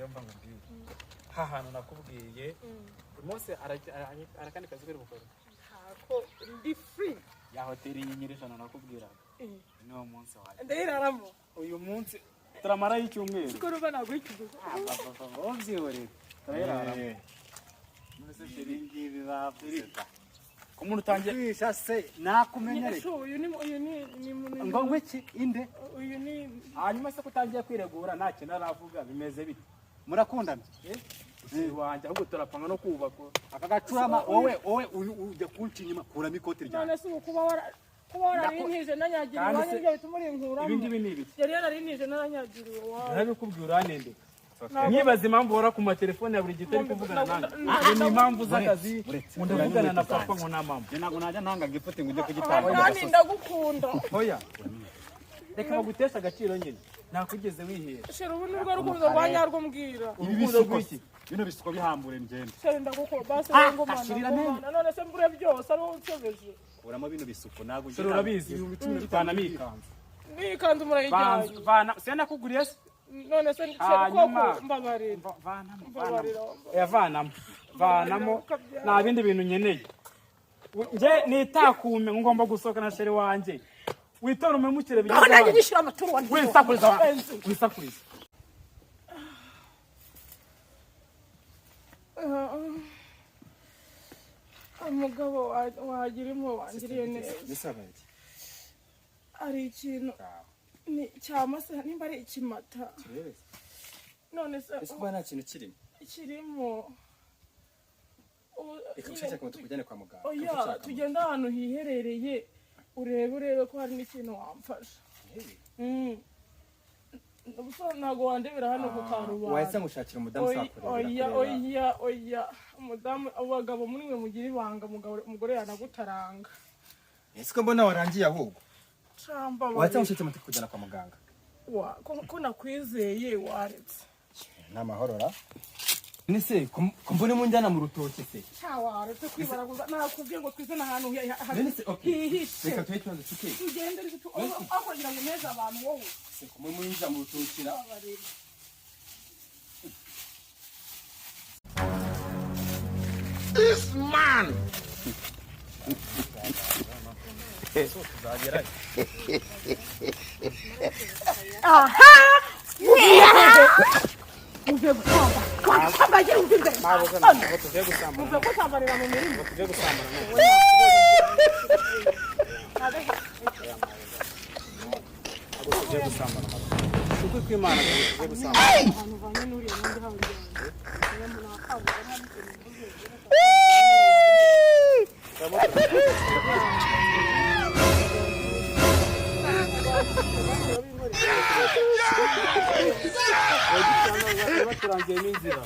Rero mva nkubwire, ha hantu nakubwiye uyu munsi arakandi kazi kari bukore. Ntako, ndi free. Ya hoteli y'inyenyeri 100 nakubwiraga, niwo munsi wanjye. Ndayiraramo. Uyu munsi turamarayo icyumweru. Kuko ruba ntabwo ikiguzi. Wowe byihorere, turayiraramo. None se chéri, ngibi bavuze da. Ko umuntu utangiye Kwisha se nakumenya reka. Shu, uyu ni munini. Ngo ngwiki inde? Uyu ni Hanyuma se ko utangiye kwiregura nta kintu aravuga, bimeze bite? Murakundana? Si wanjye, ahubwo turapanga no kubaka. Aka gacurama, wowe uyu ujya kunca inyuma, kuramo ikoti ryawe. None se ubu kuba wararintije nanyagiriwe Kandi iwanyu, se- nibyo bituma urinkuramo? Ibi ngibi ni ibiki? Yari yararintije naranyagiriwe iwawe. Narabikubwiye uranendeka, nkibaza impamvu uhora ku matelefone ya buri gihe utari kuvugana nanjye, ngo ni impamvu z'akazi, Uretse, ngo ndavugana na papa, ngo nta mpamvu. Njye ntabwo najya ntanga gifuti ngo ujye kugitanga. Kandi ndagukunda. Hoya, reka baguteshe agaciro nyine, ntakwigeze wihera. Chéri, ubu ni rwo rukundo rwa nyarwo mbwira. Ibi Urukundo bisuko rw'iki? Bino bisuko bihambure ngende. Chéri, ndagukunda basi, wowe ngumana. Kashirira. Ngumana, none se mbure byose ari wowe unsebeje? Kuramo bino bisuko ntabwo. Chéri, urabizi, vanamo iyi kanzu. N'iyi kanzu murayijyanye? Vana, sinakuguriye se? None se chéri, Hanyuma- koko mbabarira. Vanamo. Mbabarira. Oya, vanamo, vanamo, nta bindi bintu nkeneye. Nge nitakume, ngomba gusohoka na chéri wanjye, witora umemukire. Aho nanjye Bigeze. nyishyura amaturo wa. Wisakuriza, wisakuriza. Umugabo wagira impuhwe, wangiriye neza. Hari ikintu ni cyamase, nimba ari ikimata. None se Ese kuba nta kintu kirimo? Kirimo. Reka Nyine gushakira ngo tukujyane kwa muganga. Oya, tugende ahantu hiherereye, urebe ko hari n'ikintu wamfasha. Ubusa ntabwo wandebera hano ku karubanda. Wahise ngushakira umudamu Oya. uzakureba. Oya, oya, oya, umudamu, abagabo muri mwe mugira ibanga, umugore yanagutaranga. Ese ko mbona warangiye ahubwo? Camba. Wahise ngushakira umuti kujyana kwa muganga. Ko nakwizeye, waretse. Ni amahoro ra? Nese ko mbona munjyana mu rutoki se? Cya, waretse kwibaraguza, nakubwiye ngo twizane ahantu None se okay. hihishe. Reka tuhe ikibazo cike. Tugende ariko aho kugira ngo uneze abantu wowe. Se ko munjya mu rutoki ra? Babarira. This man. Tuzagerayo. Muvuye gusamba, gusamba, gira umva imbere. Ntabwo tugiye gusambana. Muvuye gusambanira mu mirima. Tugiye gusambana. Ntabwo tugiye gusambana, ukuri kw'Imana, ntabwo tugiye gusambana. Ahantu uvanye n'uriya n'undi haba. Baturangiyemo inzira.